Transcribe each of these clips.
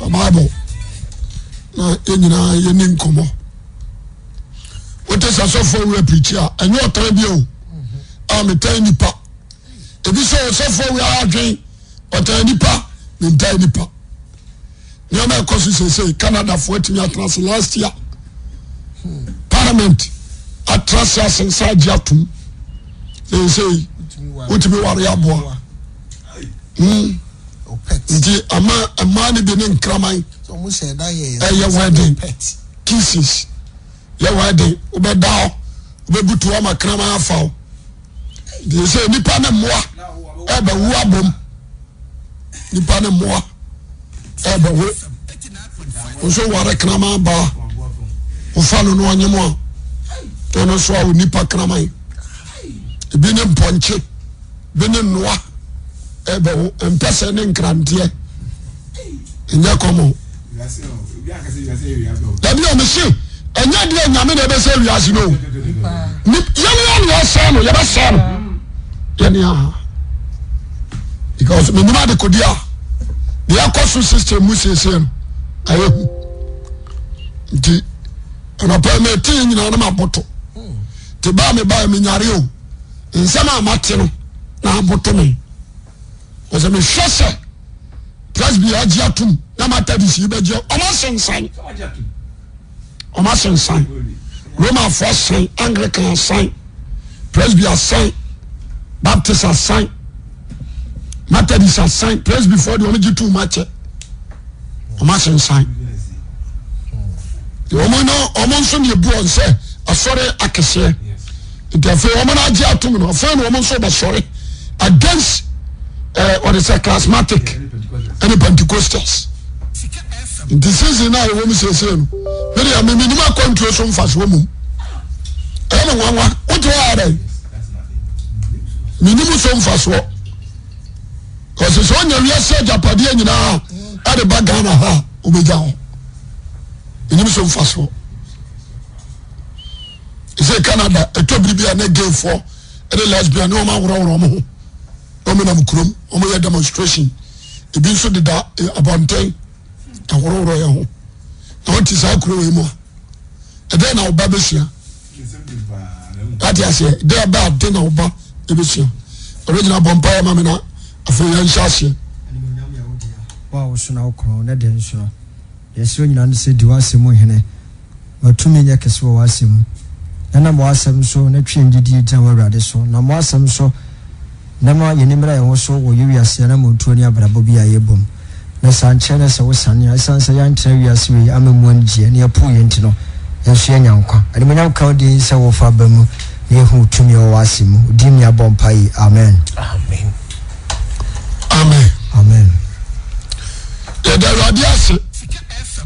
Bible na yɛn nyinaa yɛni nkɔmmɔ. Wote sɛ sɔfoɔ wura pirikyi a, ɛnyɛ ɔtan bi o. A metan nipa. Ebi sɛ ɔsɔfoɔ wura adwen ɔtan nipa, mentan nipa. Nneɛma ɛkɔ so seesei, Canadafoɔ atumi atena ase last year. Parliament atena ase asensa agye atom. Seesei wotumi ware aboa. Hmm. Nti ama mmaa no bi ne nkraman ɛyɛ wedding kisses yɛ wedding wobɛda hɔ wobɛbutu ama kraman afa wo. Nti sɛ nipa ne mmoa ɛbɛwo abom nipa ne mmoa ɛbɛwo nso ware kraman baa wofa no no ɔnyem a ɔno nso awo nipa kraman ebi ne mpɔnkye bi ne nnoa ɛbɛwo mpɛsɛ ne nkranteɛ nyɛ kɔmɔ dabi a mese ɛnyɛ deɛ nyame na ɛbɛsɛ wiase no yɛne a ne yɛsɛe no yɛbɛsɛe no yɛne a because menim adekode a deɛ ɛkɔ so system mu siesie no ayɛ hu nti anɔpɛ mete nyinaa no maboto nti baa mebaa menyare o nsɛm a mate no na aboto me ɔsɛ mehwɛ sɛ presby agye atom na methodist yi bɛgye ɔmo asensan ɔmo asensan romanfoɔ asan anglican asan presby asan baptist asan methodist asan presbyfoɔ deɛ ɔmo gye tom akyɛ ɔmo asensan wɔn no wɔn nso na ebu wɔn sɛ asɔre akɛseɛ nti afei wɔn no agye atom no afei na wɔn nso bɛsɔre against ɛɛ eh, wɔde sɛ charismatic ɛne pentecostals nti season na ɛwɔ mu seesei no ne deɛ mímí nim akwantuo so nfasoɔ mu ɛyɛ mi nwanwa wote hɔ ara yi mínim so nfasoɔ. Ɔsɛ sɛ ɔnya wiase agyapadeɛ nyinaa ɛde ba Ghana ha a wobɛgya hɔ. Ɛnim so mfasoɔ. Ɛsɛ Canada ɛtɔ biribi a na gayfoɔ ɛne lesbian ne wɔn aworɔworɔ wɔn ho na wɔn nam kurom wɔn yɛ demonstration ebi nso deda eh, abɔnten ɛworɔworɔ yɛn ho na wɔn ti saa kuro wei mu a ɛdɛn na ɔba bɛsua wate aseɛ dɛ ɛbɛ ade na ɔba ɛbɛsua ɔbɛgyina bɔ mpa yɛ ma me na afei yɛnhyɛ aseɛ. Animuonyam yɛ wo dea, wo a woso na wokorɔn na dɛn nso no, yɛsrɛ nyinaa ne sɛ di w'asɛm mu hene. Ma tumi nyɛ kɛse wɔ w'asɛm mu, na nam w'asɛm so na twe yɛn gyidie gyina w'Awurade so. Nam w'asɛm so na ma yɛn ani mmra yɛn ho so wɔ yɛ wiase anammɔntuo ne abrabɔ bi a yɛbɔ mu. Na sɛ ankyerɛ na sɛ wosane a, ɛsiane sɛ yɛantena wiase wei amma mu anigyeɛ na yɛpoo yei nti no, yɛn nso yɛanya nkwa. Animuonyam nka wo din sɛ wofa aba mu na yɛhu wo tumi a ɛwɔ w'asɛm mu. Wo din mu yɛabɔ mpaeɛ yi. Amen. Amen. Amen. Amen. Yɛda Awurade ase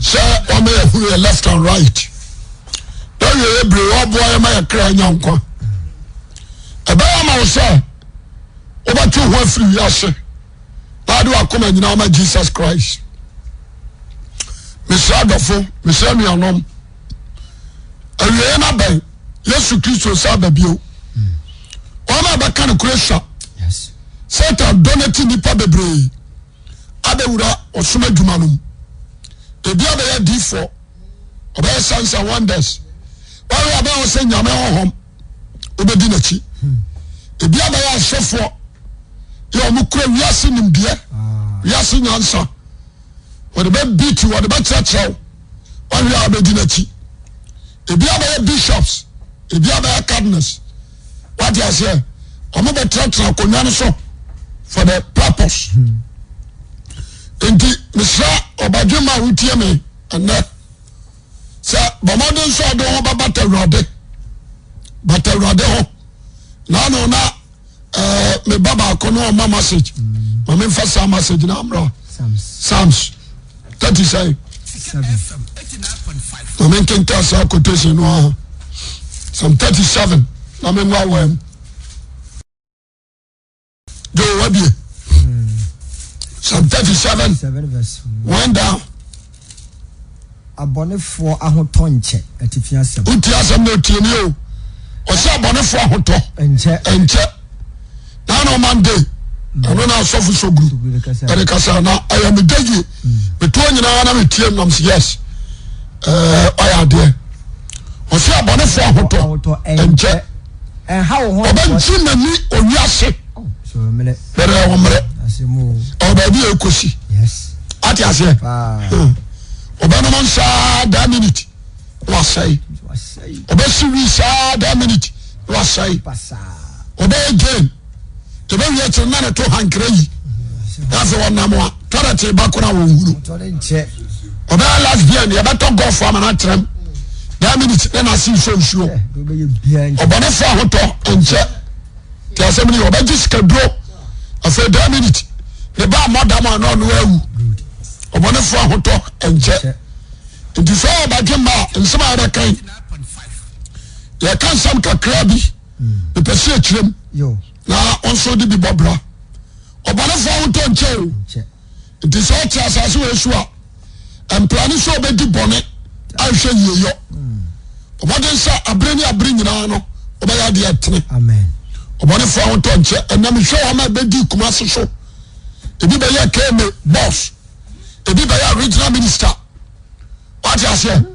sɛ wama yɛhunu yɛ left and right. Na wie yɛ bere wɔboa yɛ ma yɛ kra nya nkwa. Ɛbɛyɛ ama wo sɛ wobɛtwe ho afiri wiase na ade wakoma nyinaa ma Jesus Christ. Mesrɛ adɔfo, mesrɛ nuanom, awieɛ no abɛn. Yesu Kristo sɛ aba bio. Wɔn a bɛka no kura sua. Satan dɔ no ti nnipa bebree abɛwura ɔsom adwuma no mu. Ebi abɛyɛ difoɔ, ɔbɛyɛ signs and wonders. Wɔn a bɛyɛ sɛ nyame honhom, wobɛdi n'akyi. Ebi abɛyɛ asɔfoɔ, yɛ wɔn kura wiase nimdeɛ, wiase nyansa. Wɔde bɛ beat, wɔde bɛkyerɛkyerɛ wo. Wɔn a bɛdi n'akyi. Ebi abɛyɛ bishops, ebi abɛyɛ cardinals. Wate aseɛ? Wɔn bɛtenatena akonnwa no so for the purpose. Nti mesrɛ ɔbadwemma a wotie me ɛnɛ sɛ bɔ mmɔden sɛ ɔde ho bɛbata Awurade bata Awurade ho na ano na ɛɛ eh, me ba baako no ɔma message ma me nfa saa message na amra Psalms 30 sɛn ma me nkenka saa quotation no aha Psalm 37 na me nwa wɔn de o wabie Psalm 37 one down. Abɔnefoɔ ahotɔ nkyɛ, atifi asɛm. Wotie asɛm na otie ni o. Ɔsɛ abɔnefoɔ ahotɔ nkyɛ. Nkyɛ. Na na ɔman de. Ɛno na asɔfo soguru. Ɛde kasa na ɛyɛ me da yie. Meto nyinaa na metie nam sɛ yes ɔyɛ adeɛ. Ɔsɛ abɔnefoɔ ahotɔ nkyɛ. Ɔbɛgye n'ani owiase. Bɛrɛ wɔ mmerɛ. Ɔwɔ baabi a ɛkɔsi. Ate aseɛ. Ɔbɛnom nsa that minute na wasɛe. Ɔbɛsi wi saa that minute na wasɛe. Ɔbɛyɛ gain. Ɛbɛwie akyire na ne to hankra yi. Na afei ɔnam a tɔrɛte ba koro a wɔnhunu. Ɔbɛyɛ lesbian yɛbɛtɔ golf ama no atrɛm that minute na n'ase nsuo nsuo. Ɔbɔnefoɔ ahotɔ nkyɛ. Te asɛm ni ɔbɛgye sikaduro afei that minute ne ba mmɔ dam a na ɔno awu. Ɔbɔnefoɔ ahotɔ nkyɛ. Nti sɛ ɔbɛdwe mma a nsɛm a yɛbɛkan yɛka nsɛm kakra bi mepɛ sɛ yɛkyerɛ mu na ɔnso de bi bɔ bra. Ɔbɔnefoɔ ahotɔ nkyɛ o. Nti sɛ ɔte asase wɔ so a mplane sɛ ɔbɛdi bɔne ahwɛ yieyɔ. Ɔmɔden sɛ abere ne abere nyinaa no ɔbɛyɛ adeɛ ɛtene. Ɔbɔnefoɔ ahotɔ nkyɛ. Ɛnna mehwɛ wɔn a ɛbɛdi Kumase so. Ebi bɛyɛ KMA boss, ebi bɛyɛ regional minister. Wate aseɛ?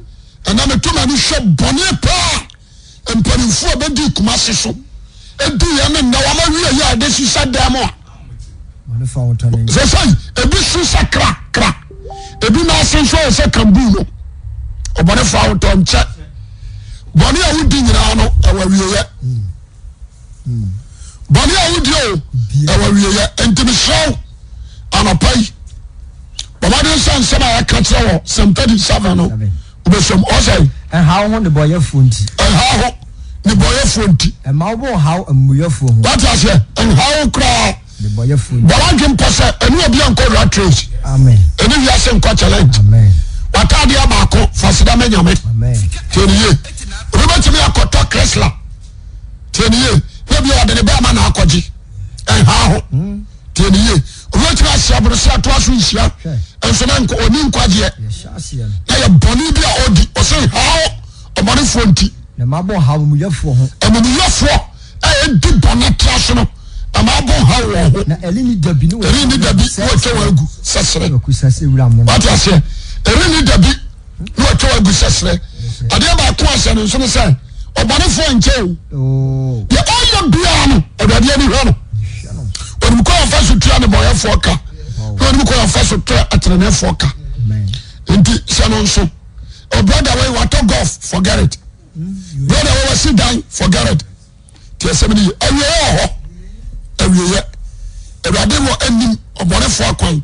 Ɛnna meto m'ani hwɛ bɔne paa mpanimfoɔ a bɛdi Kumase so ɛdi yɛn ne nnɛ wɔn awie yɛ a ɛde hyehyɛ dan mu a. Sɛ sɛ ebi su sɛ kra kra, ebi n'ase nso yɛ sɛ kambu no. Ɔbɔnefoɔ ahotɔ nkyɛ. Bɔne a wodi nyinaa no ɛwɔ awieyɛ. Bɔne a wodi o ɛwɔ awieɛ. Nti mesrɛ wo anɔpa yi bɔmmɔden sɛ nsɛm a yɛka kyerɛ wɔ Psalm 37 no wobɛsɛm ɔsɛ. Ɛnha wo ho nnebɔyɛfoɔ nti. Ɛnha ho nnebɔyɛfoɔ nti. Ɛma wo bo nhaw amumuyɛfoɔ ho. Wate aseɛ? Ɛnha wo koraa. Nnebɔyɛfoɔ nti. Bɔ w'adwene pɔ sɛ ɛne obi ankɔ rat race. Amen. Ɛne wiase nkɔ challenge. Amen. W'ataadeɛ baako fa aseda ma Nyame. Amen. Tie ne yie. Obi bɛtumi akɔtɔ Chrysler. Tie ne yie. Na bi ɔde ne bɛɛma na akɔgye. Ɛnha ho. Tie ne yie. Obi bɛtumi asi aborɔsɛ atoa so nhyia. Nso na nkɔ ɔni nkwagyeɛ. Na yɛ bɔne bi a ɔdi. Ɔsɛ nha wo ɔbɔnefoɔ nti. Na ma bɔ nhaw amumuyɛfoɔ ho. Amumuyɛfoɔ a ɛdi bɔne tra so no, na ma bɔ nhaw wɔn ho. Na ɛrenni da bi ne wɔatwa wɔn agu sɛ serɛ. Wate aseɛ? Ɛrenni da bi. na watwa wagu sɛ serɛ. Adeɛ baako a hyɛ no nso ne sɛ ɔbɔnefoɔ nkyɛ o. Oh. Deɛ ɔyɛ biara no Awurade ani hwɛ no. Onim kwan ɔfa so tua ne bɔyɛfoɔ ka na onim kwan ɔfa so tua ateneneefoɔ ka. Nti hyɛ no nso. O brother wei watɔ golf forget it. Brother wei wasi dan forget it. Ti asɛm no ye. Awieɛ wɔ hɔ. Awieɛ. Awurade wɔ anim ɔbɔnefoɔ akwan.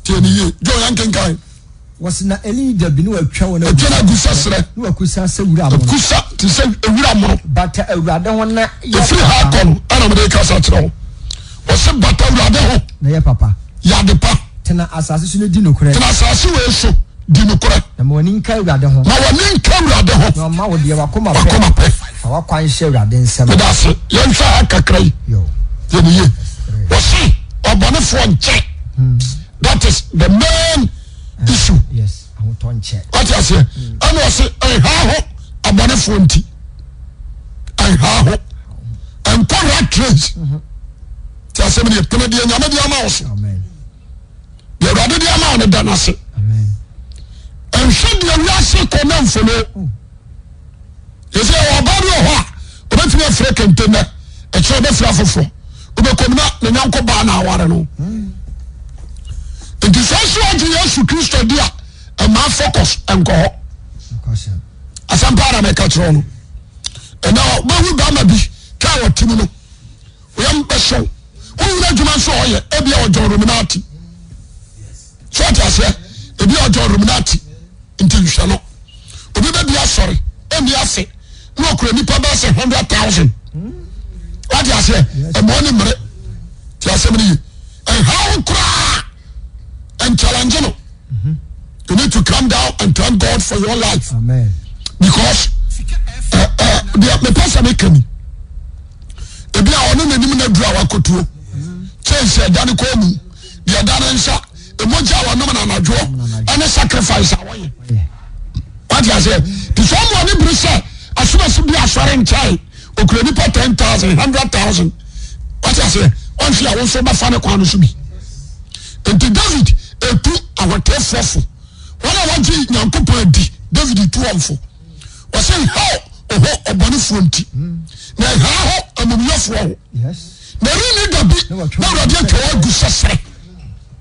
Tie ne yie. Joe yɛn kenkan. Wɔsi na Eli da bi ne watwa wɔn agu. Atwa no agu sɛ serɛ. Ne wakusa sɛ wura mono. Akusa te sɛ wura mono. Bata Awurade ho na yɛ papa. Efiri ha kɔ no ɛna mede kasa kyerɛ wo. Wɔsi bata Awurade ho. Na yɛ papa. Yɛ ade pa. Tena asase so na di nokorɛ. Tena asase wei so di nokorɛ. Na ma w'ani nka Awurade ho. Ma w'ani nka Awurade ho. Na ɔma wo deɛ w'akoma pɛ. W'akoma pɛ. Fa w'akwan hyɛ Awurade nsam. Meda ase. Yɛnhwɛ ha kakra yi. Yɛ ne yie. Wɔsi ɔbɔnefoɔ nkyɛ. That is the main issue. Yes. Ahotɔ nkyɛ. Wate aseɛ? Ɛna ɔsi ɛnha ho abɔnefoɔ nti. Ɛnha ho. Ɛnkɔ rat race. Ti asɛm ni pene deɛ Nyame de ama wo so. Amen. Deɛ Awurade de ama wo no da no ase. Nhwɛ deɛ wiase kɔ na mfolo. Yɛsɛ yɛwɔ ɔbaa bi wɔ hɔ a ɔbɛtumi afira kente nnɛ ɛkyerɛ ɔbɛfira afoforɔ wobɛkɔm na ne nyɔnko baa na aware no. Nti sɛ ɔso agye Yesu Kristo di a ɛma focus nkɔ hɔ. Asɛm paa na mɛka kyerɛ no. Ɛnɛ wobɛhu bɛrima bi kaa wɔte mu no woyam bɛhyɛw wohunu adwuma nso ɔyɛ ebia ɔjɔn Illuminati. So ɔte aseɛ ebi a ɔjɔn Illuminati nti nhwɛ no obi bɛ bi asɔre ɛni ase na ɔkura nipa bɛyɛ sɛ 100,000 wate aseɛ ɛmɔ ne mmere te asɛm no yi ɛnha wo koraa ɛnchallenge no. You need to calm down and thank God for your life. Amen. Because deɛ mepɛ sɛ meka ni ebi a ɔno n'anim na duru a wakotuo kyɛnse ɛda ne kɔn mu deɛ ɛda ne nsa emogya a wɔnom na anadwoɔ ɛne sacrifice a wɔyɛ wate aseɛ te sɛ ɔmo ani bere sɛ asomasi bi asɔre nkyɛn okura nipa 10,000 100,000 wate aseɛ ɔnhwɛ a wɔn nso bɛfa ne kwan no so bi nti David etu ahotefoɔ fo. Wɔn a wɔgye Nyankopɔn adi, David tu wɔn fo. Wɔsɛ nhaw oho ɔbɔnefoɔ nti, na nha ho amumuyɛfoɔ ho. Na ɛrenni da bi na Awurade atwa wɔn agu sɛ serɛ.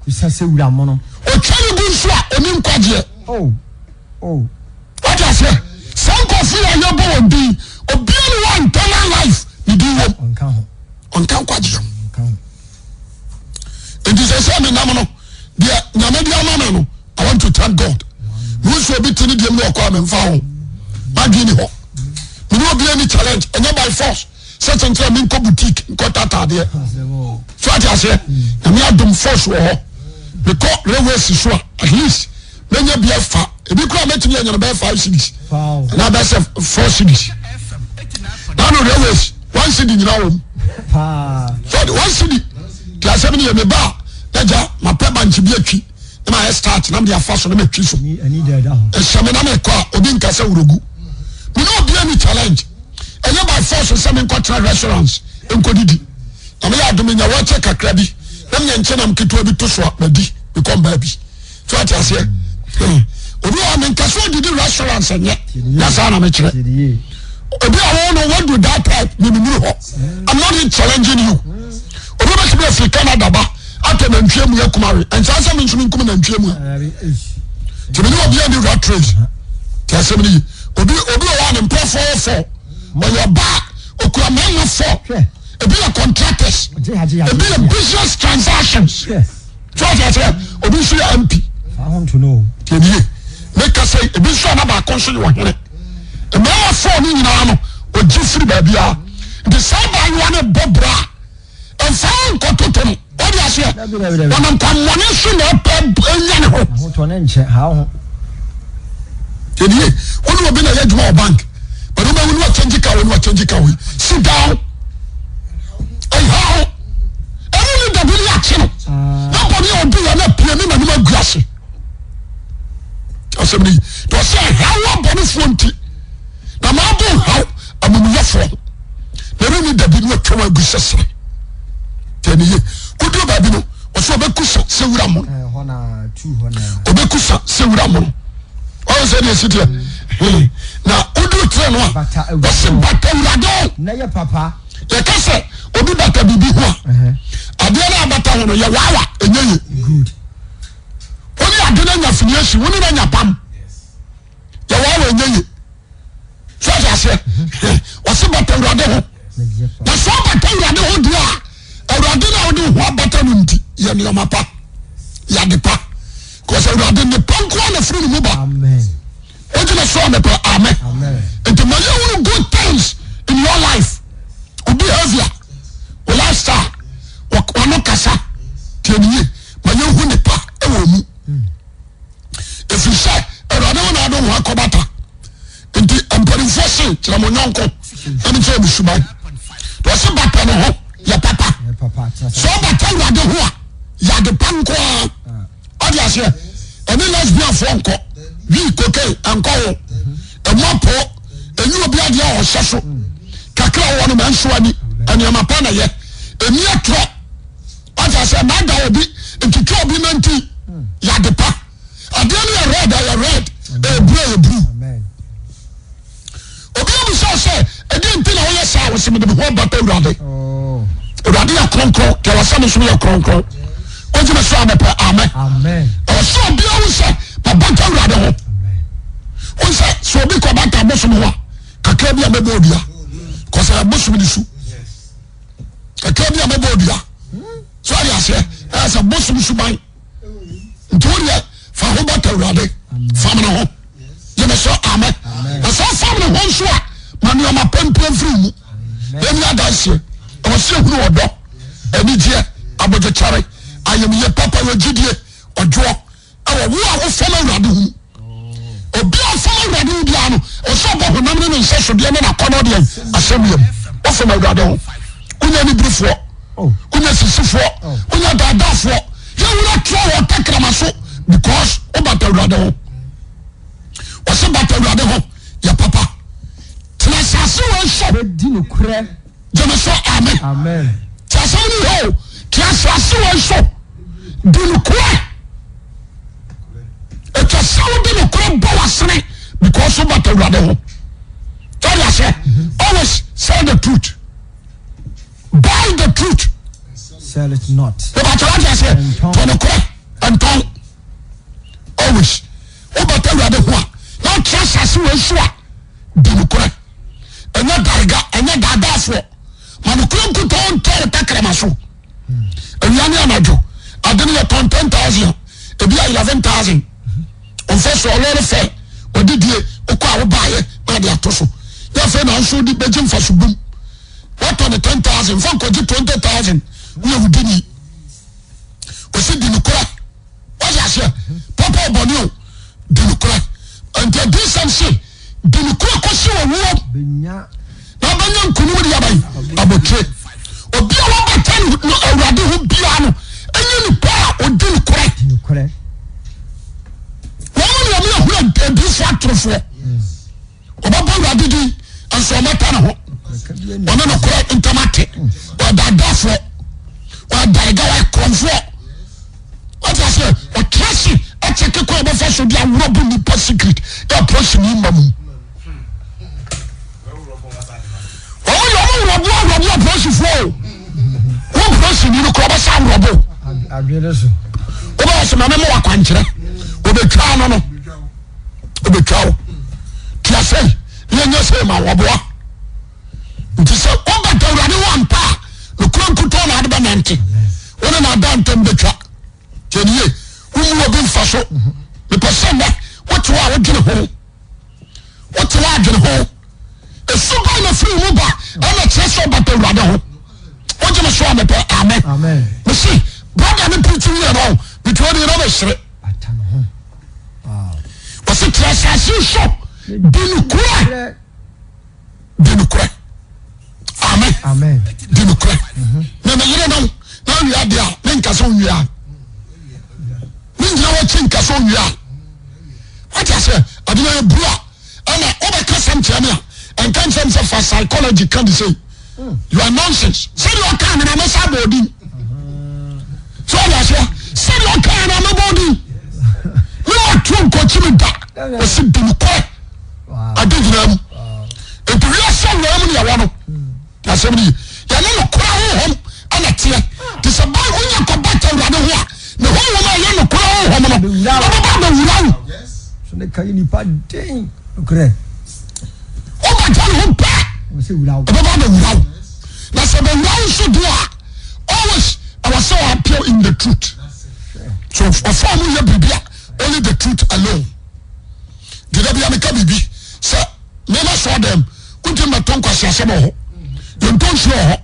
Ɔtwa no gu nso a ɔni nkwagyeɛ. Oh, oh. Wate aseɛ? Saa nkurɔfoɔ yi a yɛbɔ wɔn din, obiara ni hɔ a internal life ne din wom. Ɔnka nkwagyeɛ ho. Nti sɛ sɛ menam no, deɛ Nyame de ama me no, I want to thank God. Mehu sɛ obi te ne deɛ mu na ɔkɔ a memfa ho. Madwene ni hɔ. Mene obiara ni challenge, ɛnyɛ by force sɛ kyenkyerɛ menkɔ boutique nkɔ tataadeɛ. So ate aseɛ? Nyame adom force wɔ hɔ. Mekɔ railway si so a, at least menya bi afa. Ebi koraa mɛtumi anya no bɛyɛ 5 cedis. Anaa bɛyɛ sɛ 4 cedis. Na no railways 1 cedi nyina wɔ mu. So 1 cedi. Ti asɛm no yɛ me ba a, na gya mapɛ bankye bi atwi na mayɛ start na mede afa so na matwi so. Ɛhyɛ me na mekɔ a obi nka sɛ wurogu. Me ne obi ani challenge. Ɛnyɛ by force sɛ menkɔtena restaurants nkɔdidi. Na meyɛ adom nya wɔkyɛ kakra bi na menya nkyenam ketewa bi to so a madi mekɔ mbaa bi. So ate aseɛ? Obi wɔ menka sɛ ɔdidi restaurants nyɛ na saa na mekyerɛ. Obi a wɔn no wɔdu that type memenuru hɔ. I'm not challenging you. Obi bɛtumi afiri Canada ba atɔ nantwie mu akum awe. Ɛnsaa sɛ me nso menkum nantwie mu a. Nti me ne obi ani rat race. Ti asɛm no yi. Obi obi wɔ hɔ a ne nkurɔfoɔ yɛ fɔ. Ɔyɛ ɔbaa okura mmarima fɔ. Ebi yɛ contractors. Ebi yɛ business transactions. So ɔte aseɛ obi nso yɛ MP. Tiɛ nie meka sɛ ebi nso a na baako nso yɛ ɔhene. Mmarima fɔ no nyinaa no ogye firi baabi a. Nti saa abaayewa no bɔ bra a mfa wo nkɔtoto no. Wode aseɛ ɔnam kwammɔne so na ɛpɛ anya ne ho. Tiɛ nie wo ne obi na ɛyɛ adwuma wɔ bank but wobɛhu ne wakyɛngye ka wei ne wakyɛngye ka wei. Sit down. Ɛnha ho. Ɛno ne dabi ne akye no. Na bɔne a ɔdi yɛ na pie ne n'anim agu ase. Asɛm no yi. Nti ɔsɛ ɛhaw abɔnefoɔ nti na maabo nhaw amumuyɛfoɔ ho. Na ɛno ne dabi ne atwa wɔn agu sɛ serɛ. Tɛne yie. Woduru baabi no ɔsɛ ɔbɛkusa sɛ wura mono. Ɔbɛkusa sɛ wura mono. Ɔyɛ sɛ deɛ ɛsi teɛ. Na woduru tire no a ɔsɛ bata awurade ho. Na yɛ papa. Yɛka sɛ obi bata biribi ho a, adeɛ no a bata ho no yɛ waawa ɛnyɛ ye. Wo ne ade no anya affiliation, wo ne no anya pam. Yɛ waawa ɛnyɛ ye. So ɔte aseɛ? Ɔse bata awurade ho. Na sɛ ɔbata awurade ho deɛ a, awurade no a wode ho abata no nti yɛ nneɛma pa, yɛ ade pa. Because awurade ne pa nko na firi ne mu ba. Wogyina so a mepɛ amen. Nti ma yɛhunu good things in your life. Wo behavior, wo lifestyle, wano kasa, tie ne yie. Ma yɛhu ne pa wɔ mu. Ɛfiri sɛ awurade wo na ade wo ho akɔbata. Nti mpanimfoɔ se kyerɛ mo nyɔnko na mekyerɛ mo suban. Wɔse bata ne ho yɛ papa. Sɛ ɔbata awurade ho a yɛ ade pa nko ara. Ɔde aseɛ ɛne lesbianfoɔ nkɔ wii cocaine ɛnkɔ ho ɛmɔ po ɛnyi obi adeɛ a ɔhyɛ so kakra wɔ no ma nso ani nneɛma pa na yɛ ɛni atorɔ ɔde aseɛ nada obi ntwitwa obi nanti yɛ ade pa adeɛ no yɛ red ɛyɛ red ɛyɛ blue ɛyɛ blue. Obi abisa sɛ, ɛdeɛ nti na woyɛ saa? Wɔsɛ mede me ho abata Awurade. Oh. Awurade yɛ kronkron, deɛ wɔsɛ me nso yɛ kronkron. Wogyina so a mepɛ amen. Ɛwɔ sɛ obiara hu sɛ mabata Awurade ho. Wohu sɛ sɛ obi kɔbata abosom ho a, kakra bi a mɛbɔ odua. Kɔsɛ abosom ne su. Kakra bi a mɛbɔ odua. So ɔde aseɛ, ɛyɛ sɛ bosom suban. Nti wo deɛ fa ho bata Awurade, fam ne ho. Gyeme so amen. Na sɛ ɔfam ne ho nso a, ma nneɛma pa mpue mfiri mu. Yɛni adanseɛ. Ɛwɔ sɛ yɛhunu ɔdɔ, anigyeɛ, abodwokyɛre, ayamyie, papayɔ, gyidie, ɔdwoɔ ɛwɔ wo a wofam Awurade ho mu. Obi a ɔfam Awurade ho biara no, ɛwɔ sɛ ɔbɔ honam ne ne nsɛsodeɛ ne n'akɔnnɔ deɛ asɛnnua mu. Wofam Awurade ho. Wonyɛ anibirifoɔ, wonyɛ sisifoɔ, wonyɛ daadaafoɔ. Yɛwura trɛ wɔ tɛkrɛma so because wobata Awurade ho. Wɔse bata Awurade ho yɛ papa. Tena asase wei so. Bɛdi nokorɛ. Gyeme so amen. Amen. Te asɛm no yɛ o. Tena asase wei so. Di nokorɛ. Ɛtwa sɛ wo. bɛbɔ w'asene because wobata Awurade ho. Sɔre aseɛ. Always say the truth. Buy the truth. Sell it not. Bɛbata wate aseɛ. Tɔ nokorɛ ntɔn. Always. Wobata Awurade ho a na wotra asase wɔ so a di nokorɛ. Ɛnyɛ darega, ɛnyɛ daadaafoɔ. Ma nokorɛ nkutoo ntɔ wo tɛkrɛma so. Awia ne anadwo ade no yɛtɔn 10,000 ebi a 11,000. Ɔmfa so ɔlɔre fɛ ɔde die wokɔ a wobaayɛ na ade ato so. Yɛ afei na nso wode bɛgye mfaso bum. Watɔ no 10,000 mfa nkɔgye 20,000 woyɛ wodini. Ɔsi di nokorɛ. Wọ́n aseɛ papa ɔbɔne o di nokorɛ. Nti adiyisɛm se di nokorɛ kɔsi owuo na ɔbɛnya nkunim de aban abotire. Obi a wabata no awurade ho biara no ɛnyɛ nipa a ɔdi nokorɛ. Wɔn mu na wɔn yɛ hunu adiyifoɔ atorofoɔ. Ɔbɛbɔ awurade din nso ɔmɛta ne ho. Ɔne nokorɛ ntam ate. Ɔdaadafoɔ, ɔdarega, ɔyɛ korɔmfoɔ. Wate aseɛ? Ɔtra ase ɛkyɛke kwan ɔbɛfa so de aworɔ bo nipa secret yɛ apolisi ni mma mu. Wɔn yɛ wɔn worɔbo aworɔbo apolisifoɔ o. Wɔn polisi ni no korɔ ɔbɛsa aworɔbo. Wobɛyɛ sɛ maame mo wakwankyerɛ. Obetwa ano no. Obetwa wo. Tia sɛ yɛnyɛ sɛ ma wɔboa. Nti sɛ wobata awurade ho ampa a nokorɛ nkutoo na ade bɛnante. Wo ne n'ada ntam bɛtwa. Tiɛniye, wommu obi mfa so. Mepɛ sɛ nnɛ wote hɔ a wodwene ho. Wote hɔ adwene ho. Esu bɛn na firi mu ba ɛna kyerɛ sɛ ɔbata awurade ho. Wogye me so a mepɛ amen. Mese brother ne preaching yɛ no metu ɔde na mesere. Wɔse te asase so di nokorɛ. Di nokorɛ. Amen. Di nokorɛ. Na me yere no na awia deɛ a menka sɛ ɔnwia. Mengyina wɔkyi nka sɛ ɔnwia. Wate aseɛ ade no yɛ buru a ɛna wobɛka sɛm kyerɛ me a ɛnka nkyerɛ me sɛ fa psychology ka de sei. You are nonsense. Sɛdeɛ ɔkaa me na mɛsa abɔ odin. So ɔde aseɛ sɛdeɛ ɔkaa na mɛbɔ odin. Me ma tuo nkɔkyi me da. Ɔsi di nokorɛ. Ade nyinaa mu. Nti wiase awura mu ne yɛwɔ no. Asɛm no yi. Yɛne nokorɛ honhom ɛna teɛ. Te sɛ ba wonya kɔbata awurade ho a ne honhom a ɛyɛ nokorɛ honhom no ɔbɛba abɛwura wo. So ne ka yɛ nipa den nokorɛ. Wobɛgya ne ho pɛ ɛbɛba abɛwura wo. Na sɛ bɛwura wo nso deɛ a always ɛwɔ sɛ wɔ appear in the truth. So ɔfa ɔmo yɛ biribi a only the truth alone. Deɛ bia meka biribi sɛ mema sɔɔ dɛm wogye mmɛto nkwaseasɛm wɔ hɔ. Yɛntɔ nsuo wɔ hɔ.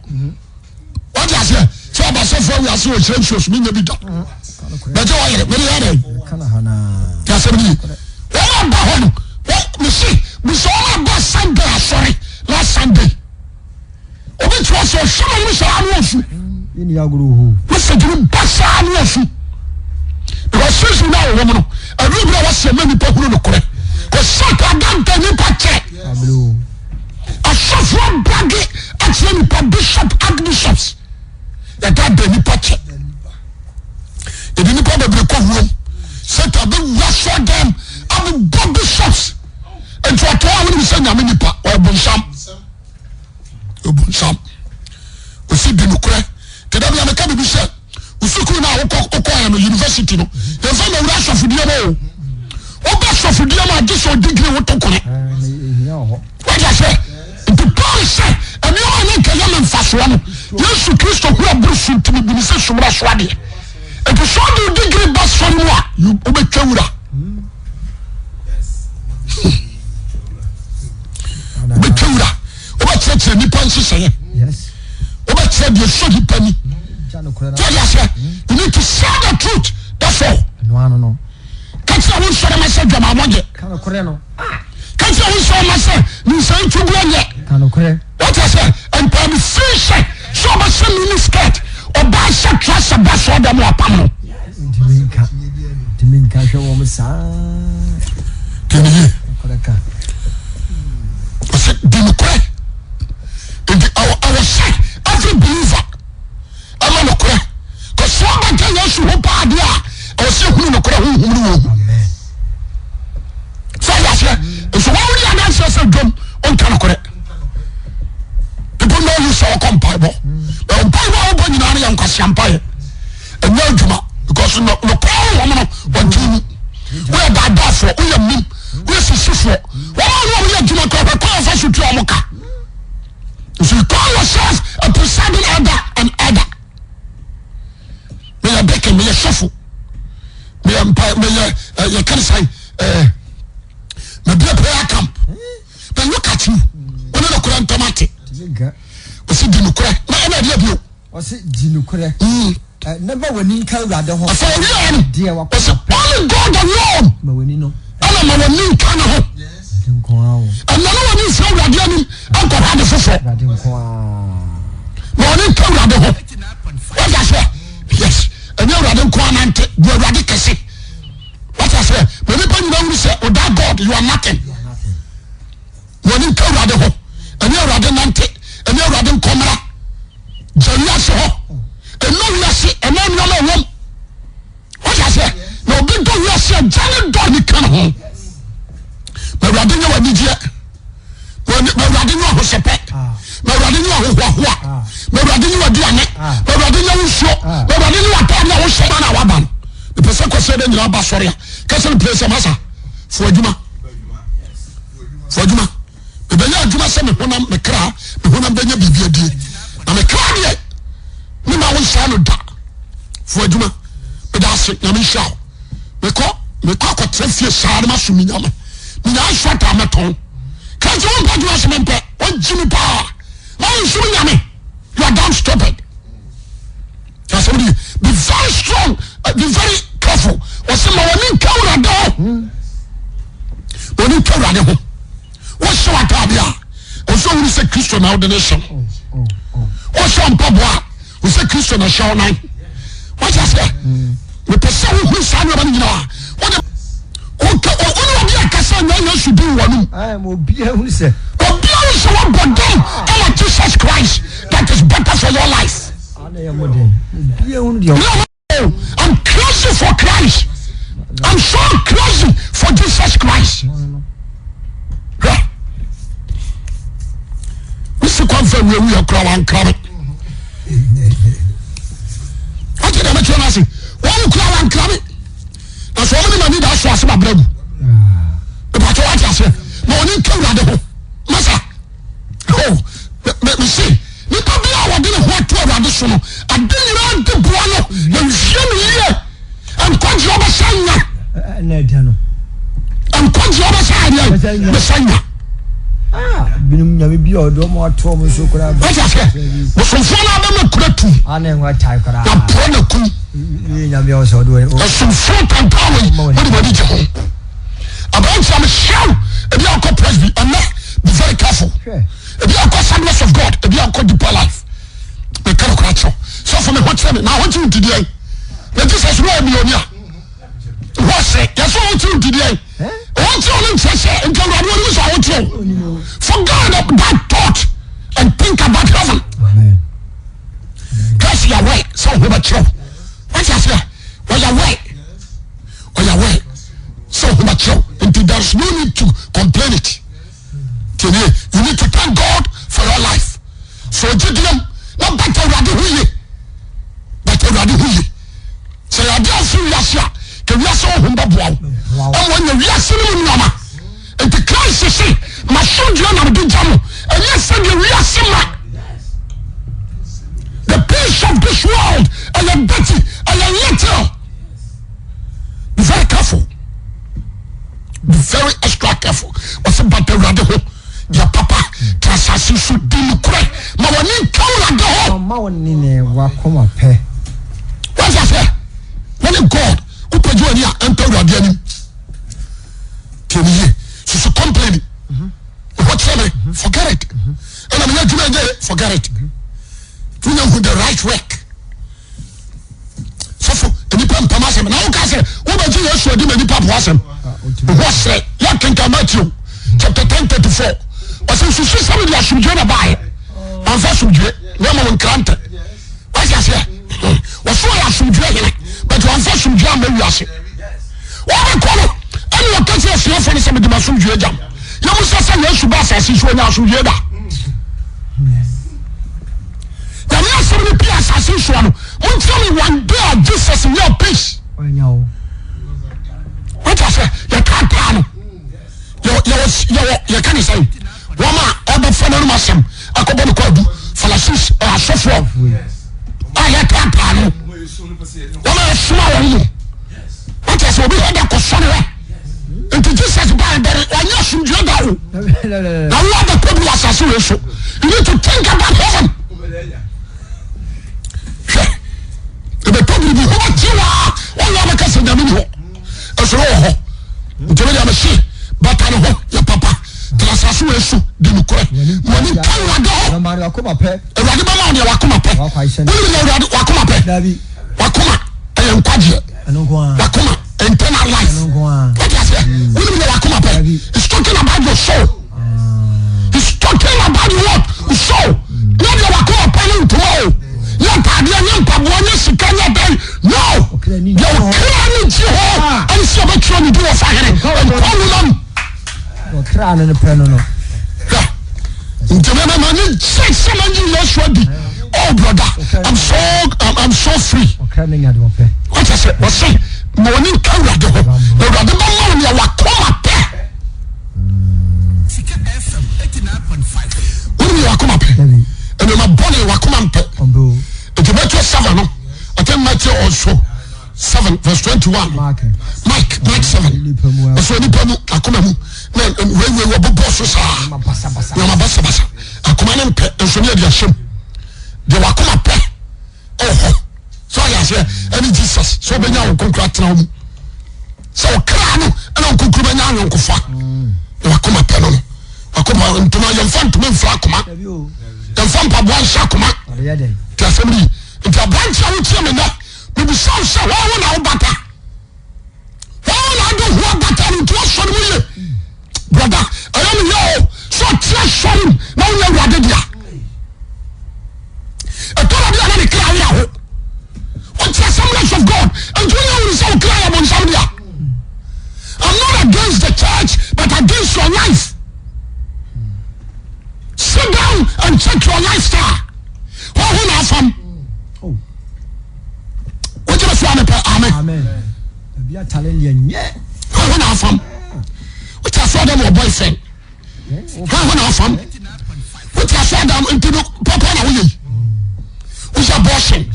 Wate aseɛ sɛ ɔbasɛfoɔ awi ase ɔhyerɛ nsuo so menyɛ bi da. Bɛgye wɔyere mede yɛ dɛn? Te asɛm no ye. Wɔn a ba hɔ no mese bisa wɔn a ba Sunday asɔre last Sunday. Obi kyerɛ sɛ ɔhwɛ m'anim saa ano ɔsu. Message no ba saa ano ɔsu. Because season na wɔwɔ mu no ɛduru bi a wɔsɛ ma nipa hunu nokorɛ. Kò Satan adada nipa kyɛ. Asɔfoɔ brage akyerɛ nipa bishop archbishops yɛdada nipa kyɛ. Yɛde nipa bebree kɔ wuom. Satan bɛwura sɔ dɛm abobɔ bishops. Nti ɔtɔ a wonim sɛ nyame nipa ɔyɛ bonsam. Ɔbonsam. Ɔsi di nokorɛ. Te da bia meka biribi sɛ wo sukuu no a wokɔ wokɔɛ no university no yɛmfa ma wura asɔfodie mu o. Woba asɔfodie mu a gye sɛ ɔdigiri woto kone. Wagya sɛ nti Paul sɛ nneɛma a na nka ɛyɛ me mfasoɔ no Yesu Kristo ho aboro so nti mebu no sɛ sumina so adeɛ. Nti sɛ ɔde wo digiri ba sɔre mu a wobɛtwa wura. Wobɛtwa wura. Wobɛkyerɛkyerɛ nnipa nhyehyɛeɛ. Wobɛkyerɛ deɛ sɔ nipa ni. Wagya sɛ you need to say the truth that's all. Ka kyerɛ wo nsɔre ma sɛ dwamammɔ nyɛ. Ka kyerɛ wo nsɔre ma sɛ nyinsɛn tuguo nyɛ. Wate aseɛ? Mpaane fi hyɛ sɛ ɔbɛhyɛ mini skirt, ɔbaa hyɛ trouser ba sɔɔ dɛm wapam no. Ntumi nka, ntumi nka hwɛ wɔn saa. Tiɛni yie. Ɔsɛ di nokorɛ. Nti ɛwɔ sɛ every believer ɛma nokorɛ. Kɔsɛ ɔbɛka Yesu ho paa deɛ a ɛwɔ sɛ ehunu nokorɛ honhom no wɔ mu. kwasia mpaeɛ. Ɛnyɛ adwuma because nokorɛ honhom no wɔgye mu. Woyɛ daadaafoɔ, woyɛ mim, woyɛ sisifoɔ. Wɔn a wɔn yɛ adwuma kora hwɛ kwan a wɔfa so tua wɔn ka. So you call yourself a presiding elder and elder. Meyɛ deacon, meyɛ sɔfo, meyɛ mpa, meyɛ eh, yɛ kan sɛn ɛɛ mebie prayer camp. But look at you, wɔn ne nokorɛ ntɛm ate. Ɔsi di nokorɛ na ɛna ɛdeɛ bio. Ɔsi di nokorɛ. Na ma w'ani nka Awurade ho. Afei ɔwiee no, Deɛ wakoma ɔsɛ pɛ. only God alone Ma w'ani no. ɛna ma w'ani nka ne ho. Awurade nko ara o. Ɛna ne w'ani mfiri Awurade anim nkɔhwɛ ade foforɔ. Awurade nko ara. Ma w'ani nka Awurade ho. Wate aseɛ? Yes. Ɛnyɛ Awurade nko ara nante. Bu Awurade kɛse. Wate aseɛ? Ma nipa nyina hunu sɛ without God you are nothing. You are nothing. Ma w'ani nka Awurade ho. Ɛnyɛ Awurade nante. Ɛnyɛ Awurade nkɔmmra. Gya wiase hɔ. Ɛnɔ wiase ɛnɔ nneɛma ɛwɔm. Wate aseɛ? Na obi dɔ wiase a gya ne dɔ ne ka ne ho. Ma Awurade nyɛ w'anigyeɛ. Ma Awurade nyɛ w'ahosɛpɛ. Ma Awurade nyɛ w'ahohoahoa. Ma Awurade nyɛ w'aduane. Ma Awurade nyɛ wo nsuo. Ma Awurade nyɛ w'ataade a wohyɛ ma na waba no. Mepɛ sɛ kɔsɛ dɛ nyinaa ba sɔre a. Kɛsɛ no pere sɛ masa. Fo adwuma. Fo adwuma. Mebɛyɛ adwuma sɛ me honam, me kra, me honam bɛnya biribi adie. Na me kra deɛ, me ma wo nsaa no da. Fo adwuma. Meda ase, nyame nhyira wo. Mekɔ, mekɔ akɔtena fie saa na maso me nyame. Menya nso ataa mɛtɔn. Ka sɛ wompɛ adwuma sɛ mempɛ. Wagyi me paa. Ma wo nsom nyame. You are damn stupid. Asɛm de be very strong, eh, be very careful. Wɔsɛ ma wɔne nka awurade ho. Wɔne nka awurade ho. Wɔhyɛ w'ataade a, ɔsɛ ohunu sɛ Kristo na wode ne hyɛ no. Wɔhyɛ mpaboa a, ɔsɛ Kristo na hyɛ wo nan. Wɔhyɛ aseɛ. Mepɛ sɛ wohunu saa nneɛma no nyinaa. Wode woka wone obi akasa nya Yesu din wɔ nom. Obiara hunu sɛ. Obiara hunu sɛ wɔbɔ dam ɛwɔ Jesus Christ that is better for your life. I'm crazy for Christ. I'm so crazy for Jesus Christ. Hwɛ. Mesi kwan fɛ wia wia kura wankra me. Wọ́n ti dàbí tiwọn ase. Wọ́n kura wankra me. Na sọ wɔn ne ma ni da so ase ma brɛ mu. Ìbàtɔ wọ́n ti ase. Ma wɔn ni nkewura de ho. Masa. Oh, me me se nipa bi a wɔde ne ho ato awurade so no ade nyinaa di boa no na wie no yie nkwagye ɔbɛsa nya nkwagye ɔbɛsa adeɛ bɛsa nya. Ah, binom nyame bi a ɔde ɔmo ato ɔmo so koraa. Wọ́n ti ase bosomfoɔ no abɛma kura tu. Ana ɛho atae koraa. Na porɔ na kum. Nyame a ɔsɛ ɔde wɔ. Ɛsomfoɔ tantan wɔ yi wọ́n de wọ́n ani gye ho. Aberanteɛ a mehyia wo ebi akɔ presby ɛnɛ be very careful ebi akɔ assemblies of God ebi akɔ deeper life meka no kora kyerɛw sɔfo me ho kyerɛ me na ahokyere nti deɛ na Jesus no ɔyɛ millionaire hɔ sɛ yɛsɛ ɔhokyere nti deɛ ɔhokyere no nkyerɛ sɛ nka awurade wɔnim sɛ ɔhokyere forget that thought and think about heaven Christ yɛ aware sɛ ɔho bɛkyerɛw wate aseɛ ɔyɛ aware ɔyɛ aware sɛ ɔho bɛkyerɛw nti there is no need to complain it tiɛnie you need to thank God for your life so ɔgye diam na bata awurade ho yie bata awurade ho yie sɛ yɛade aso wiase a ka wiase honhom bɛboa wo ɛma ɔnya wiase no mu nneɛma nti Christ se masomdwoɛ na mede gya mo ɛnyɛ sɛdeɛ wiase ma the peace of this world ɛyɛ dirty ɛyɛ little Be very careful. Be very extra careful. Wɔsɛ bata awurade ho yɛ papa te asase so di nokorɛ ma wɔne nka awurade ho. Ɔma wo ne ne wakoma pɛ. Wɔsɛ sɛ wɔne God wopagye w'ani a ɛntɔ awurade anim. Tiɛ ne yie susu complain. Ɛhɔ kyerɛ me forget it. Ɛna meyɛ adwuma ɛnyɛ forget it. Wonya hu the right work. Sɔfo, nnipa mpam asɛm na woka sɛ wobɛgye Yesu adi ma nnipa po asɛm. Ho ɔserɛ yɛ kenkan Matthew chapter 10 34. Ɔsɛ nsusu sɛ mede asomdwoe na baeɛ. Mamfa asomdwoe na mmom nkrantɛ. Wate aseɛ? Wɔso ɔyɛ asomdwoe hene but wamfa asomdwoe amma wiase. Wɔbɛkɔ no ɛne ɔka kyerɛ asuafoɔ no sɛ mede m'asomdwoe gya mo. Yɛmu sɛ sɛ Yesu ba asase so ɔnya asomdwoe da. Nyame asɛm no pii asase soɔ no. Monkyerɛ me one day a Jesus nyɛɛ peace. Wate aseɛ? Yɛtaataa no. Yɛwɔ yɛka ne sɛn? Wɔn a ɛbɛfa n'anum asɛm akɔbɔ no kwaadu, Pharisees, asɔfoɔ a yɛtaataa no. Wɔn a yɛsoma wɔn mu. Wate aseɛ? Obi hɛ da kɔsɔ ne hɔ. Nti Jesus baa dɛre wanyɛ asomdwoeɛ da o. Na wo abɛpɛ bi wɔ asase wei so. You need to think about heaven. Hwɛ, ɛbɛtɔ biribi ho bɛte wa wɔn a bɛka sɛ nyame ni hɔ ɛsoro wɔ hɔ. Nti medeɛ mese bata ne ho yɛ papa tena asase wei so di nokorɛ. Wɔne nka Awurade hɔ. Awurade bɛma wo deɛ wakoma pɛ. Wonim deɛ Awurade wakoma pɛ? Wakoma ɛyɛ nkwagyeɛ. Wakoma internal life. What you say? Wonim deɛ wakoma pɛ? It's talking about your soul. It's talking about your what? Your soul. Nyɛ deɛ wakoma pɛ ne ntoma o. Nyɛ ntaadeɛ, nyɛ mpaboa, nyɛ sika, nyɛ dan. No. Deɛ ɔkra ne gye hɔ ɛne sɛ ɔbɛtwerɛ ne din wɔ sahene nkwa nwoma mu. Ɔkra no ne pɛ no no. Nti me ma ni gye sɛ ma nyi Yesu adi. Oh brother, I'm so I'm, I'm so free. Ɔkra no nya de ɔpɛ. Wọ́n sɛ wɔsɛ ma wɔn nka awurade hɔ na awurade bɛ ma wɔn nea wakoma pɛ. Wọ́n nea wakoma pɛ. Nneɛma bɔne wakoma mpɛ. Nti Matthew 7 no, I think Matthew also 7 verse 21. Mark, Mark 7. Ɛsɛ nipa mu akoma mu na weiwei wɔbobɔ so saa. Nneɛma basabasa. Akoma no mpɛ nso ne yɛde ahyɛm. Deɛ wakoma pɛ ɛwɔ hɔ. Sɛ ɔyɛ aseɛ ɛne Jesus sɛ ɔbɛnya wo nkonkoro atena wo mu. Sɛ ɔkra no ɛna nkonkoro bɛnya ayɔnkofa. Na wakoma pɛ no no. Wakoma ntoma yɛmfa ntoma mfira akoma. Yɛmfa mpaboa nhyɛ akoma. Te asɛm no yi. Nti aberante a wotie me nnɛ, mebisa wo sɛ hwan ho na wobata? Hwan ho na wode ho abata no nti woasɔre mu yie? Brɔda, ɛyɛ me yɛ o sɛ ɔte asɔre mu na wonyɛ awurade dea. Ɛtɔ da bi a na ne kra werɛ ho. Wote Assemblies of God nti wonyɛ wone sɛ wo kra yɛ bonsam dea. I'm not against the church but against your life. Sit down and check your lifestyle. Hɔ ho na afam. Wogyina so amepɛ amen. Hɔ ho na afam. Wote asɔ dɛm wɔ boyfriend. Hɔ ho na afam. Wote asɔ dɛm nti no papa na woyɛ yi. Woyɛ abortion. Hɔ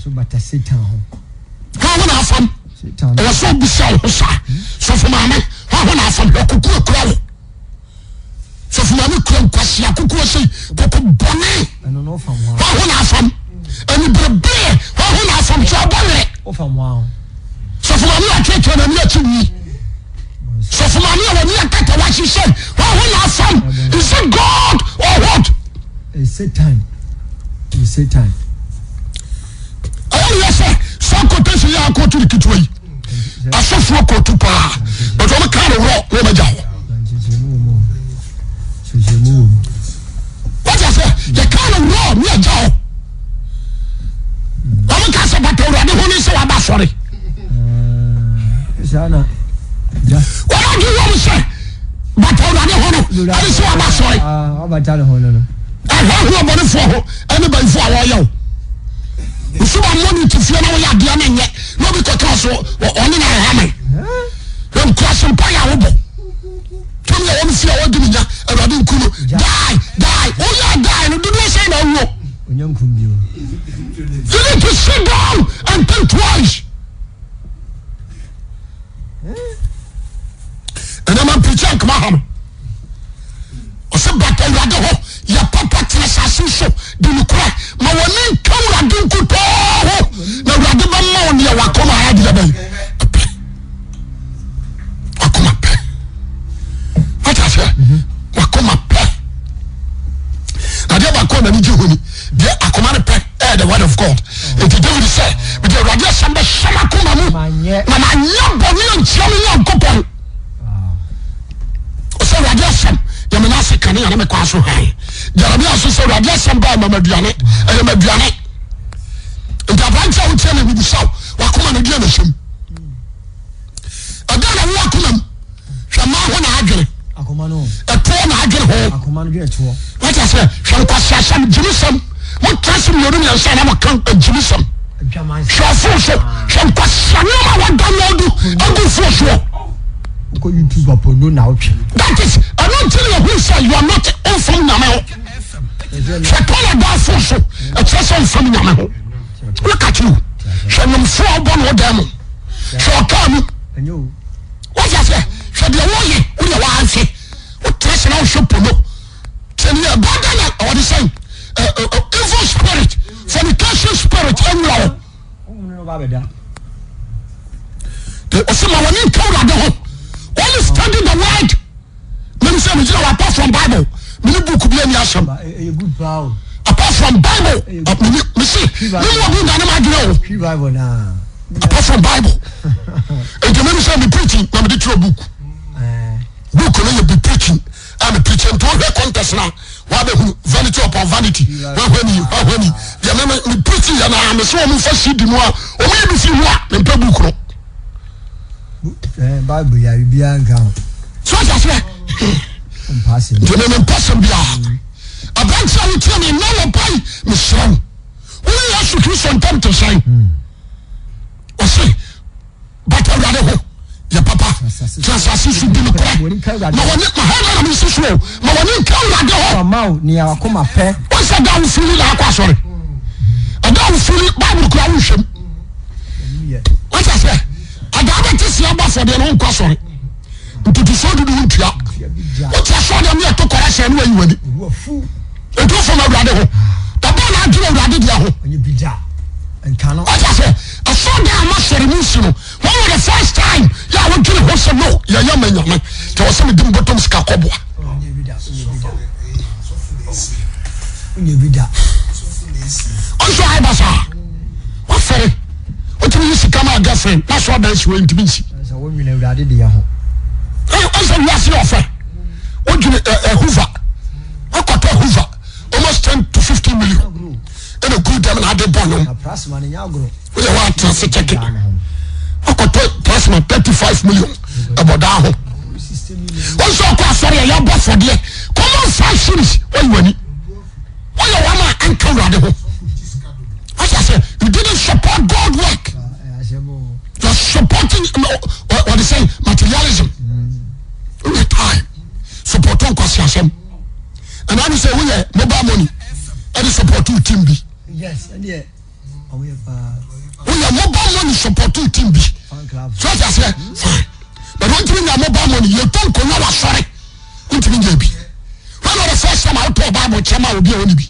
ho na afam. Ɛwɔ sɛ obisa wo ho saa. Sɔfo maame hɔ ho na afam hwɛ kuku ekura wo. Sɔfo maame kura nkwasi akukuo sei koko bɔne. Hɔ ho na afam. Aniberebere hɔ ho na afam sɛ ɔbɔ werɛ. Sɔfo maame atwetwe n'ani akyi wi. Sɔfo maame a wɔne akata wahyehyɛ hɔ ho na afam. Is it God or what? It's Satan. It's Satan. Ɛyɛ yɛ sɛ saa quotation yɛ akɔto ne ketewa yi. Asɔfoɔ kɔtu paa. But wɔn kaa no worɔ na wɔbɛgya hɔ. Wọ́n ti sẹ́ yẹ kaa no worɔ ní ẹja hɔ. Wɔn kaa sɛ bàtà awurade ho ní sɛ waba sɔre. Wɔn adi wɔn sɛ bàtà awurade ho no ɛne sɛ waba sɔre. Ɛhɔ ho ɔbɔnefoɔ ho ɛne bɛnfoɔ a wɔyɛ o. Nso ba mmɔ ne ti fie na wɔyɛ adeɛ no nyɛ na obi kɔtena so ɔne na ɛha me. Nkurase mpa yɛ awobɔ. Tumi a wɔn fi a wɔdi ne nya awurade nku no die die woyɛ die no dodoɔ sɛn na awuo. You need to sit down and think twice. Ɛnna ma mpirikyi ankoma ha no. Ɔsɛ bata awurade hɔ yɛ papa tena asase so di nokorɛ ma wɔne nka awurade nkutoo ho na awurade bɛma wo neɛ wakoma ayɛ deɛ bɛn pɛ wakoma pɛ wate aseɛ wakoma pɛ na deɛ baako a n'ani gye ho ni deɛ akoma no pɛ ɛyɛ the word of God nti David sɛ mede awurade asɛm bɛhyɛ m'akoma mu na manyɛ bɔne antia me Nyankopɔn ɔsɛ awurade asɛm yɛ me n'ase kane ana mekɔ aso hann Jeremia nso sɛ awurade asɛm baa ma maduane ɛyɛ maduane nti aberante a wotie na mebisa wo wakoma no deɛ na hyɛm ɛdɛn na wo akoma mu hwɛ mmaa ho na adwene ɛtoɔ na adwene ho wate aseɛ hwɛ nkwaseasɛm gyimisɛm motra se mmienu mmiɛnsa na moka gyimisɛm. Hwɛ ɔfon so, hwɛ nkwasia nneɛma a wɔadownload agu fon soɔ. Wokɔ YouTube a pono na wotwe. That is, ɛno nti na yɛhunu sɛ you are not ɔmfam nyame ho. Hwɛ kɔla da fon so, ɛkyerɛ sɛ ɔmfam nyame ho. Look at you. Hwɛ nwomfoɔ a wobɔ no wo dan mu. Hwɛ ɔkaa mu. Wọ́n sɛ hwɛ deɛ wɔyɛ wo deɛ wɔanhwɛ wotena sɛ na wohwɛ pono. Tiɛ ni yɛ bada na ɔde sɛn evil spirit fornication spirit ɛnwura hɔ. Ɔsɛ ma wɔn nka awurade ho. Only study the word. Mene sɛ megyina wɔ apart from Bible mene book bi ani asɛm. Apart from Bible mene mese mene obi ndane ma adwene o. Apart from Bible. Nti mene sɛ me preaching na mede twerɛ book. Book no yɛ be preaching a me preaching nti wohwɛ contest na wabɛhunu vanity upon vanity wahwɛ ni wahwɛ ni deɛ me me preaching yɛ na me sɛ wɔn mfa CD mu a wɔn yi bi fi ho a mempɛ book no. Bible yɛ biribiara nka ho. So ɔte aseɛ nti me mempɛ sɛm biara aberante a wotie me nnɛ wɔ pai mesrɛ wo wone Yesu Kristo ntam te sɛn ɔse bata awurade ho yɛ papa te asase so di nokorɛ ma wɔne ma hɛn na mensi so o ma wɔne nka awurade hɔ Ɔma wo nea wakoma pɛ. Wɔn sɛ da wofiri na akɔ asɔre ɛda wofiri Bible kura wohwɛm wọ́n sɛ sɛ adaa bɛ te se abɔ afɔdeɛ no nkɔ asɔre ntutusuo dudu ho ntua wote asɔre deɛ ne yɛto kɔrɔ hyɛ ne wayi wani nti wofam awurade ho dabɛ na adwene awurade deɛ ho wọ́n sɛ sɛ asɔre deɛ ama sɔre mu si no wɔn wɔ the first time yɛ a wodwene ho sɛ no yɛyɛ ma nyame nti wɔ sɛ mede mbɔtɔm sika kɔboa ɔnso ayɛ basaa wafɛre wotumi yi sika ma girlfriend na so adan si wɔ ntumi nsi ɔnsɛ wiase yɛ ɔfɛ wodwene ɛhuva wakɔtɔ huva almost 10 to 15 million ɛna gu dɛm na ade bɔ nom woyɛ hɔ atena se kyɛke wakɔtɔ plasma 35 million ɛbɔ daa ho wɔn sɛ ɔkɔ asɔre a yɛabɔ afɔdeɛ common five series wɔyi w'ani wɔyɛ wɔn a ɛnka awurade ho wɔsɛ sɛ you didn't support God work you are supporting wɔde sɛ materialism woyɛ time support nkwasi asɛm ɛna ne sɛ woyɛ mobile money ɛde support team bi woyɛ mobile money support team bi so ɔte aseɛ fine but wontumi nya mobile money yɛtɔ nkonnwa wɔ asɔre wontumi nya bi when was the first time a wotɔɔ bible kyɛ ma obi a ɔne bi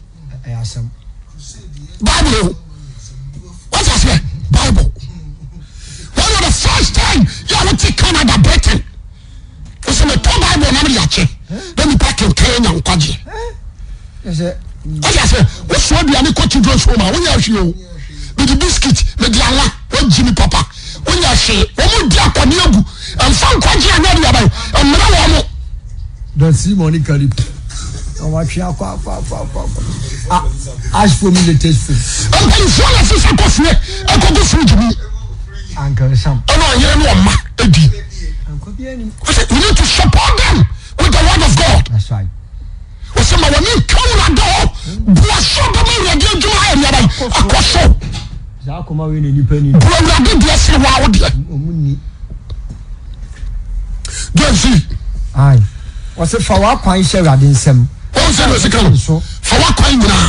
bible o wɔte aseɛ bible when was the first time yɛ a wote Canada Britain wosɛ metɔ bible na mede akyɛ na nipa kenkan anya nkwagyeɛ ɔyɛ sɛ wosoa aduane kɔ children's home a wonya hwee o mede biscuit mede ala wagyi me papa wonya hwee wɔn di akɔne agu mfa nkwagye anyɛ de aban mmerɛ wɔn mo. Don't see money carry. Wɔatwe akɔ akɔ akɔ akɔ akɔ. Ah, ash for me latest food. Mpanimfoɔ na sisa kɔ fie ɛkɔgu fridge mu. Uncle Sam. Ɛna ɔyere ne ɔma edi. You need to support them with the word of God. That's right. Wɔsɛ ma wɔne nka Awurade hɔ. Boa so bɛma Awurade adwuma ayɛ nea bɛn akɔ so. Saa akoma wei na nipa ni. Bu Awurade deɛ sene waa wo deɛ. Ɔmu ni. Johnson. Ayi. Wɔsɛ fa w'akwan hyɛ Awurade nsam. Wɔn sɛ na ɔsi no. Fa w'akwan nyinaa.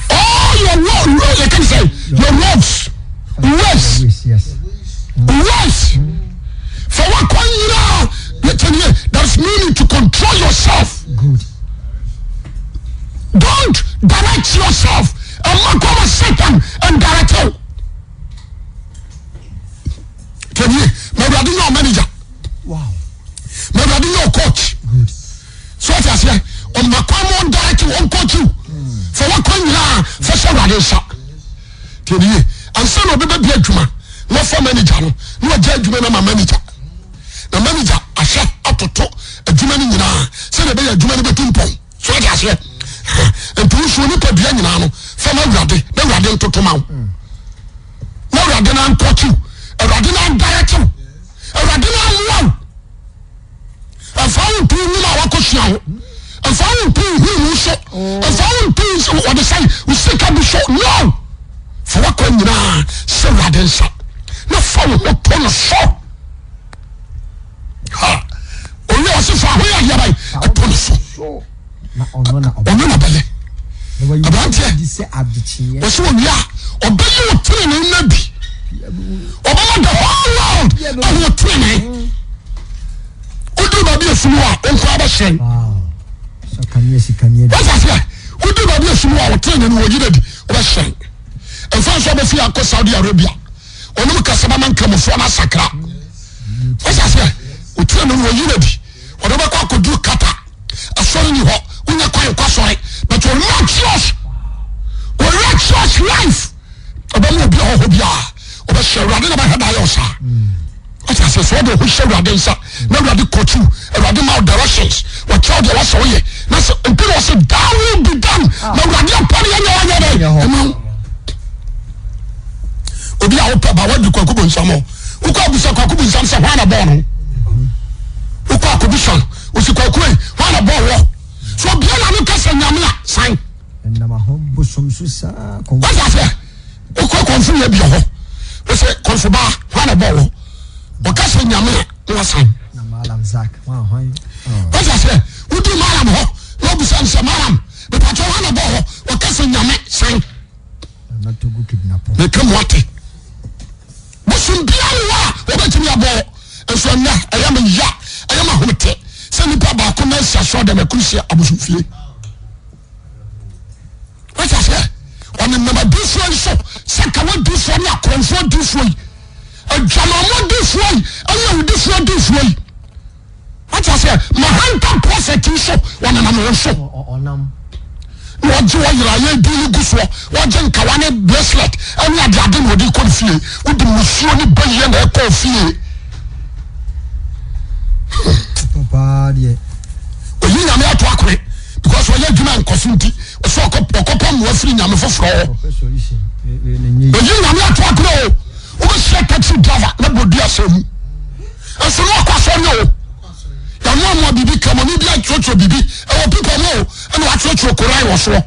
All your road, yɛ kan sɛ your roads, ways, ways. Fa w'akwan nyinaa. Yɛ kyɛn yɛ there is no need to control yourself. Good. Don't direct yourself. Ɛma kɔma Satan and direct you. Tẹ̀lé ma Awurade nyɛ ɔmanager. Wow. Ma Awurade nyɛ ɔcoach. Good. So ɔte aseɛ ɔma kwan ma ɔndirect you ɔncoach you. Fa wakwan nyinaa fa hyɛ Awurade nsa. Tẹ̀lé ansa na ɔbɛbɛ bi adwuma na ɔfa manager no na ɔgya adwuma no ama manager. Na manager ahwɛ atoto adwuma no nyinaa sɛdeɛ ɛbɛyɛ adwuma no bɛtu mpɔn. So ɔte aseɛ nti wosuo nipadua nyinaa no fa ma Awurade na Awurade ntoto ma wo. Na Awurade no ankɔkye wo, Awurade no andirect wo, Awurade no amoa wo. Ɛmfa wo nto nnwuma a wakɔsua ho, ɛmfa wo nto nhunumu so, ɛmfa wo nto wɔde sɛn wo sika bi so. No! Fa w'akwan nyinaa hyɛ Awurade nsa na fa wo ho to no so. Ha! Owia ɔse fa ho yɛ adeɛ bɛn ɛto no so. Ɔno na ɔbɛyɛ. Aberanteɛ, ɔse owia ɔbɛyi wo tenenee no adi. Ɔbɛma the whole world ahu wo tenenee. Woduru baabi a esum wɔ a, wo nko ara bɛhyerɛn. Wọ́n aseɛ, woduru baabi a esum wɔ a, wo tenenee no wɔyi no adi, wobɛhyerɛn. Mfa nso ɔbɛfi akɔ Saudi Arabia, ɔnom kasa bɛma nkramofoɔ no asakra. Wọ́n aseɛ, wo tenenee no wɔyi no adi, wɔde wobɛkɔ akɔduru Qatar. Asɔre ni hɔ, wonya kwan nkɔ asɔre, but your righteous, your righteous life, ɔbɛma obi ɔhɔhɔ biara, ɔbɛhyɛ Awurade na bɛhwɛ da ayɛ ɔsaa. Wate aseɛ sɛ ɔde ho hyɛ Awurade nsa na Awurade kɔkyi Awurade ma wo directions wɔkyerɛ wo deɛ wɔsɛ woyɛ na sɛ nti na wɔsɛ that will be done na Awurade apɛ ne yɛnyɛ wanyɛ dɛ ɛma wo obi a wopɛ ba wadu kwaku bonsam hɔ wokɔ abusa kwaku bonsam sɛ hwan na bɔɔ no wokɔ akɔbisa no wosi kwaku yi hwan na bɔɔ wɔ so obia na no kasa nyame a san wate aseɛ wokɔ kɔnfo yɛ bi hɔ wosɛ kɔnfo baa hwan na bɔɔ wɔ ɔka sɛ nyame a na wasan wate aseɛ woduru malam hɔ na wobisa no sɛ malam mepatwɛ hwan na bɔɔ hɔ ɔka sɛ nyame san meka mu ate bosom biara wɔ a wɔbɛtumi abɔ nso ɛnɛ ɛyɛ me ya ɛyɛ me ahomete sɛ nipa baako na asi asɔ dɛm ɛkuru si abosomfie Wate aseɛ? Ɔnenam adiifoɔ yi so sɛ nka wadiifoɔ ne akorɔmfoɔ adiifoɔ yi, adwamammɔ adiifoɔ yi, ɛne awudifoɔ adiifoɔ yi. Wate aseɛ? Mahanta prɔfɛt yi so wɔnenam wɔn so. Na wɔgye wɔ yera yɛ din no gu soɔ, wɔgye nkawa ne bracelet ɛne adeade na wɔde kɔ ne fie. Wode musuo ne bayie na ɛkɔ fie. Oyi nyame ato akone because ɔyɛ adwuma nkɔso nti ɔsɛ ɔkɔpɛ mmoa firi nyame foforɔ hɔ. Oyi nyame ato akone o. Wobɛhyia taxi driver na bɔdu asɛ mu. Nso na ɔkɔ asɔre o. Yɛamoamoa biribi kramoni bi atwerɛtwerɛ biribi ɛwɔ pipa mu o ɛna watwerɛtwerɛ koran wɔ soɔ.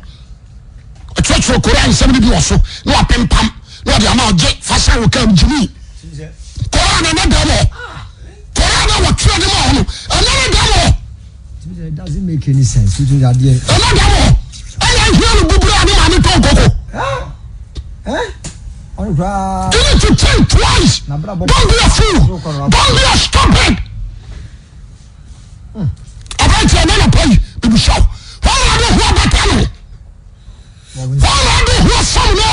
Ɔtwerɛtwerɛ koran nsɛm no bi wɔ so na wapempam na ɔde ama ɔgye fa san wo kaa mu gyimi. Koran ɛnɛ dɛm hɔ. Koran a wɔtwerɛ de ma hɔ no ɛnɛ ne dɛm hɔ. It doesn't make any sense. Ɛnɛ dɛm hɔ. Ɛna ahia no buburu a ne maame tɔn koko. You need to think twice. Don't be a fool. Don't be a stupid. Aberanteɛ ne nɔpɛ yi bibisa wo. Wɔn na ade ho abata no. Wɔn na ade ho asam no.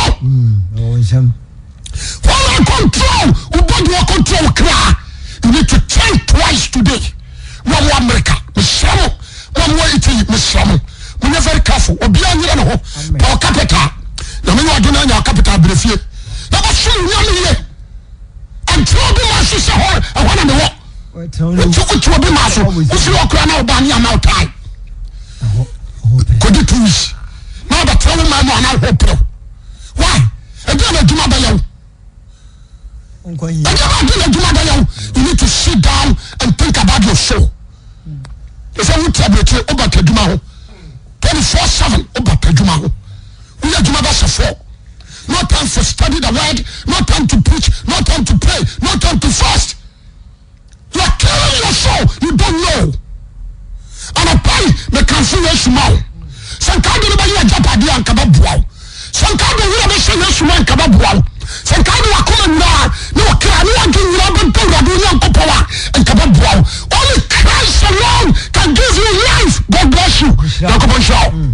Wɔn na control wo body wɔ control wo kra. You need to think twice today. Wɔn wɔ America, mesrɛ mo. Wɔn wɔ Italy, mesrɛ mo. Mo nyɛ very careful. Obiara nyere ne ho. Pɛ capital. Nyame yɛ ɔde no anya capital brɛ fie. Na bɛsom nyame yie. Ɛnkyerɛ obi ma so sɛ hɔ ɛhɔ na mewɔ. Wotu wotu obi ma so. Wofiri hɔ koraa na ɔba ne ama wo time. Kɔdi 2 weeks. Na ɔbɛtena wo man mu anaa hɔ pere. Why? Ɛdeɛ na adwuma bɛyɛ wo. Ɛdeɛ na ade na adwuma bɛyɛ wo. You need to sit down and think about your soul. Ɛsɛ wotu aburokyire wobata adwuma ho. 24/7 wobata adwuma ho. Woyɛ adwuma bɛsɛ 4. No time for study the word, no time to preach, no time to pray, no time to fast. You are killing your soul. You don't know. Anɔpa yi, mekamfo Yesu ma wo. Sɛ nka wode no bɛyɛ agyapadeɛ a, nka bɛboa wo. Sɛ nka wode werɛ bɛhyɛ Yesu mu a, nka bɛboa wo. Sɛ nka wode w'akoma nyinaa ne wo kra ne w'adwene nyinaa bɛdɔ Awurade Onyankopɔn a, nka bɛboa wo. Only Christ alone can give you life. God bless you. Nyankopɔn nhyira wo.